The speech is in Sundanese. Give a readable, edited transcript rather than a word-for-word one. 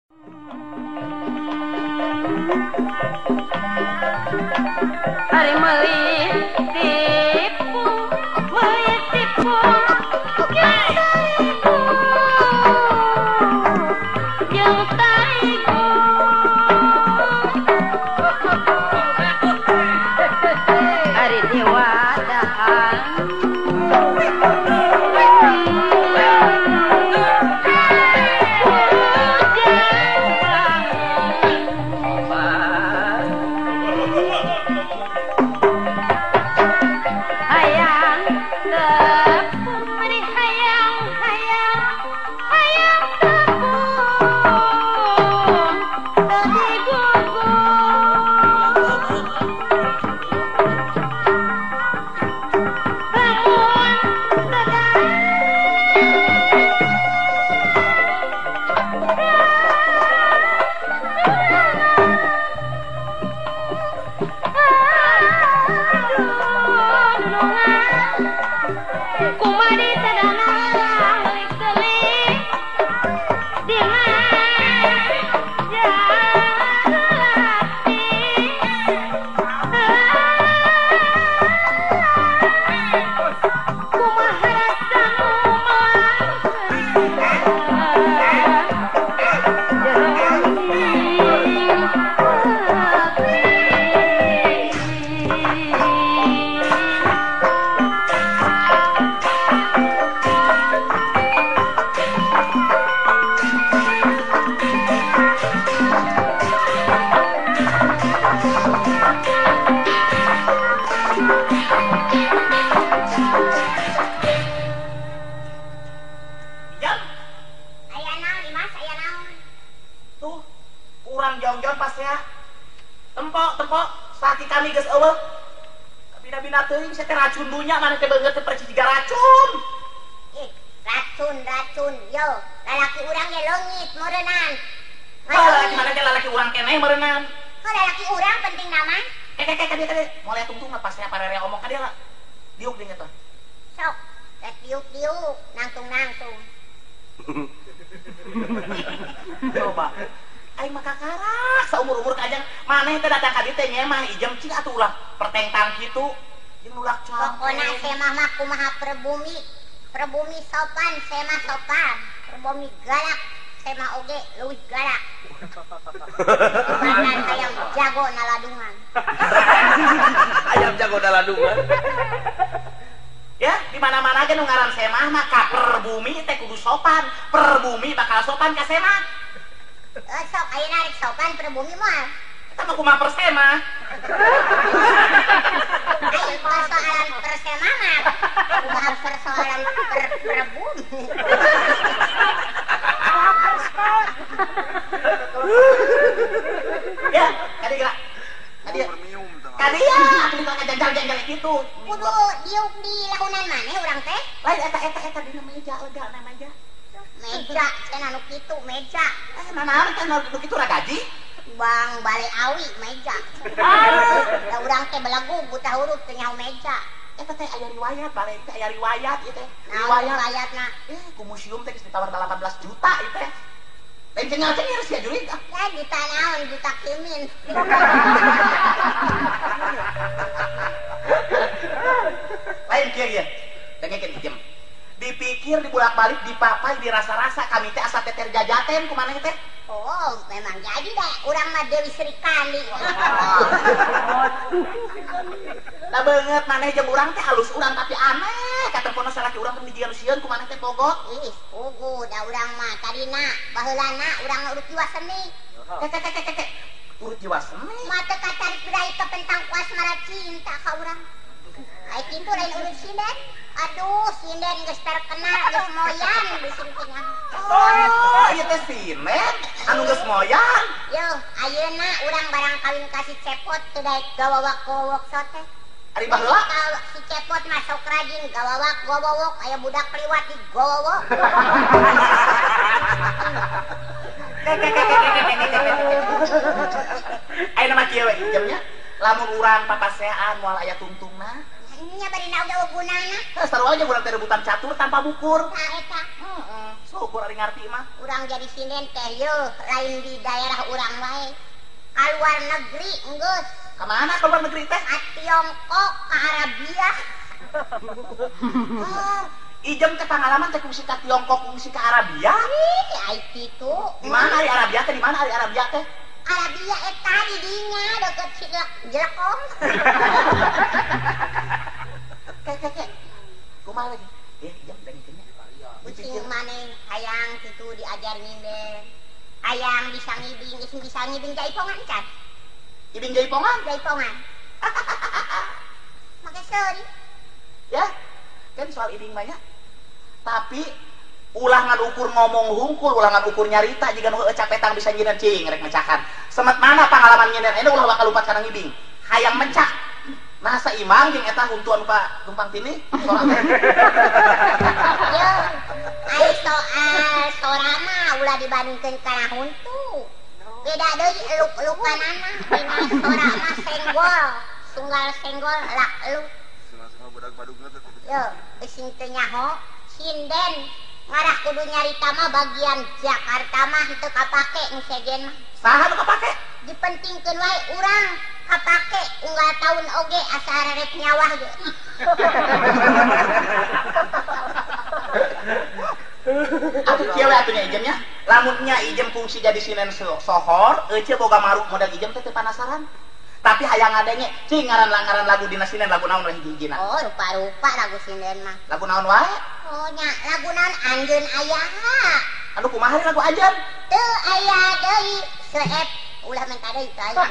Ari meuli tipu jeung tarigu ari diwadahan Racun dunya mana teh beungeut teh perci jiga racun. Ih, racun yo, lalaki urang ge leungit meureunnan. Lalaki mana teh lalaki urang keneh meureunnan. Kok lalaki urang penting nama? Kade mulai tungtung mah pasnya parere omong ka dia lah. Diuk deui teh. Sok, rek diuk-diuk, nangtung-nangtung. Coba. Aing mah kakarak saumur-umur kajang maneh teh datang ka dieu teh nyemah ijem cing atuh ulah pertengtang kitu. Pokona semah mah kumaha perbumi, perbumi sopan, semah sopan, perbumi galak, semah oge leuwih galak. Badan hayam jago naladungan. Ayam jago naladungan. Ya, di mana-mana ge nu ngaran semah mah ka perbumi teh kudu sopan, perbumi bakal sopan ka semah. Sok ayeuna rek sopan perbumi moal. Eta mah kumaha persema. Ai persoalan persema mah kumaha persoalan perbumi. Ya, kadi gerak. Kadi. Kadi ya, atuh ka jajal-jajal kitu. Kudu diuk di lahunan maneh urang teh. Lain eta dina meja lega na meja. Meja cenah nu kitu meja. Nanaon teh nu kitu ra gaji? Bang bale awi meja. Da urang teh belagu buta huruf teu nyaho meja. Eta teh aya riwayat, bale teh aya riwayat ieu teh. Riwayatna. Ku museum teh geus ditawar 18 juta ieu teh. Lain cengal-cengir sia jurig ah. Ya juta naon juta kimin. Lain kieu ieu. Dengekeun ieu. Dipikir dibulak-balik dipapai dirasa-rasa kami teh asa teter jajaten ku maneh teh. Oh, memang jadi deh. Urang mah Dewi Sri Kandi. Da beungeut maneh jeung urang teh halus urang tapi aneh. Katempono salaki urang teh dijian sieun ku maneh teh bogot. Ih, pugu da urang mah tadina baheulana urang mah urut jiwa seni. Kek. Urut jiwa seni. Mah teu katarik brai ka pentang ku asmara cinta ka urang. Ai kitu lain urut sinden. Aduh, sinden geus terkenal geus moyan di singkingan. Oh, ieu teh sinden anu geus moyan. Yo, ayeuna urang barang kawin ka si Cepot teu daek gawawak-gawawak sote. Ari baheula si Cepot mah sok rajin gawawak gawawok aya budak liwat di gawawok. Ayeuna mah kieu we jamnya. Lamun urang papasean moal aya tungtungna. Nya bari na oge gunana. Heuh, sarua aja urang teh rebutan catur tanpa bukur. Tah eta. Heeh. Syukur ari ngarti mah. Urang jadi sinden teh yeuh lain di daerah urang wae. Ka luar negeri geus. Ka mana ka luar negeri teh? Ka Tiongkok, ka Arabia. Ijem teh pangalaman teh kungsi ka Tiongkok, kungsi ka Arabia. Ih, ai kitu. Di mana ari Arabia teh? Di mana ari Arabia teh? Arabia eta di dinya deket si Jelekong. Kek. Kumaha lagi? Ijem dengkeun nya. Ucing maneh hayang kitu diajar nyinden. Hayang bisa ngibing, geus bisa ngibing jaipongan can. Ibing jaipongan? Jaipongan. Make seuri. Ya, kan soal ibing banyak. Tapi ulah ngan ukur ngomong hungkul, ulah ngan ukur nyarita jiga nu heueuh capetang bisa nyinden cing rek mecakan. Semet mana pangalaman nyinden ini ulah bakal lupat kana ngibing. Hayang mencak. Nah saimang jeung eta huntuan Pak tumpang tini sora teh. Yo, ai soal sora mah ulah dibandingkeun kana huntu. Beda deui eluk-elukanana dina sora mah senggol, sunggal senggol lak eluk. Yo, sing teu nyaho sinden ngarah kudu nyarita mah bagian Jakarta mah teu kapake nu sejen mah. Saha nu kapake? Dipentingkeun wae urang kapake unggal taun oge asa arek nyawah ge. Atuh kieu we atuh nya ijem nya. Lamun nya ijem fungsi jadi sinden sohor, euceu boga maruk modal ijem teh teu panasaran. Tapi hayang ngadenge cing ngaran-ngaran lagu dina sinden lagu naon we hiji-hijina. Oh, rupa-rupa lagu sinden mah. Lagu naon wae? Oh nya, lagu naon anjeun aya. Anu kumaha lagu anjeun? Teu aya deui seep ulah menta deui teu aya.